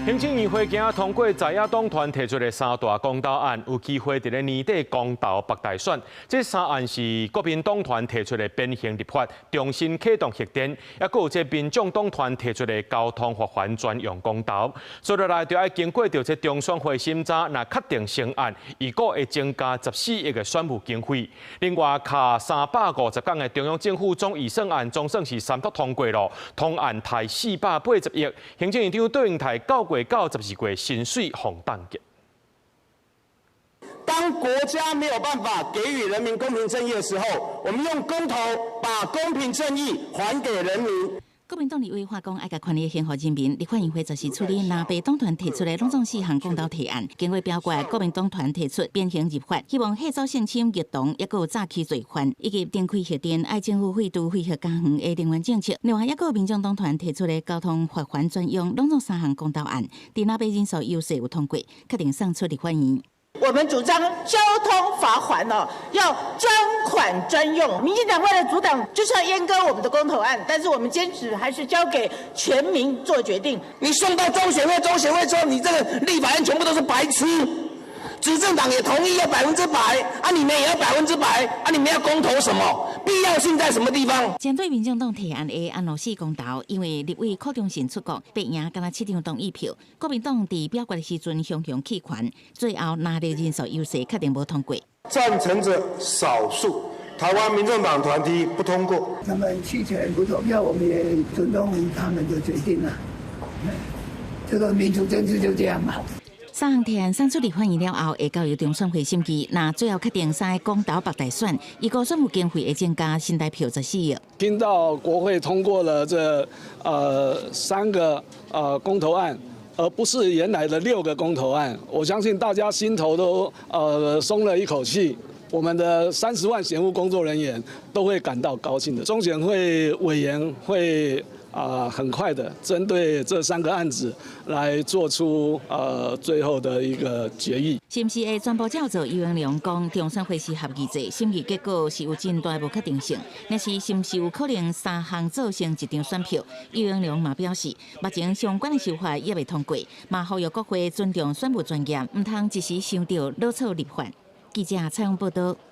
行政院會今仔通過在野黨團提出的三大公投案，有機會佇咧年底公投北大選。這三案是國民黨團提出的鞭刑立法，重新啟動核電，抑閣有這民眾黨團提出的交通罰鍰專用公投。接落來就愛經過著這中選會審查，若確定成案，預估會增加14億的選務經費。另外，卡350天的中央政府總預算案總算是三讀通過囉，通案刣480億，行政院長卓榮泰九月到12月薪水予凍結。當國家沒有辦法給予人民公平正義的時候，我們用公投把公平正義還給人民。國民黨立委話講愛共權力獻予人民，立法院會就是處理藍白黨團提出的攏總四項公投提案，經過表決，國民黨團提出鞭刑立法，希望廢除性侵兒童，抑閣有詐欺罪犯，以及重開核電，愛政府廢除非核家園的能源政策。另外，抑閣有民眾黨團提出的交通罰鍰專用，攏總三項公投案，佇藍白人數優勢有通過，確定送出立法院。我們主張交通罰鍰哦，要專款專用。民進黨為了阻擋，就是要閹割我們的公投案，但是我們堅持還是交給全民做決定。你送到中選會，中選會說你這個立法院全部都是白痴，執政黨也同意要100%，啊，你們也要100%，啊，你們要公投什麼？必要性在什麼地方？針對民眾黨提案的安樂死公投，因為立委柯忠信出國，白贏干焦七張同意票，國民黨佇表決的時陣雄雄棄權，最後藍綠人數優勢確定無通過。贊成者少數，台灣民眾黨團提不通過。他們棄權不投票，我們也尊重他們的決定啦。這個民主政治就這樣嘛。三項提案送出立法院了後，會交由中選會審議。若最後確定三個公投北大選，預估選務經費會增加新台票14億。聽到國會通過了這三個公投案，而不是原來的六個公投案，我相信大家心頭都鬆了一口氣。我們的30萬選務工作人員都會感到高興的。中選會委員會很快的針對這三個案子來做出最後的一個決議。是毋是會全部照做？游盈隆講，中選會是合議制，審議結果是有真大無確定性。若是是毋是有可能三項做成一張選票？游盈隆嘛表示，目前相關的修法猶未通過，嘛呼籲國會尊重選務專業，毋通一時想著囉嗦立法。記者採訪報道。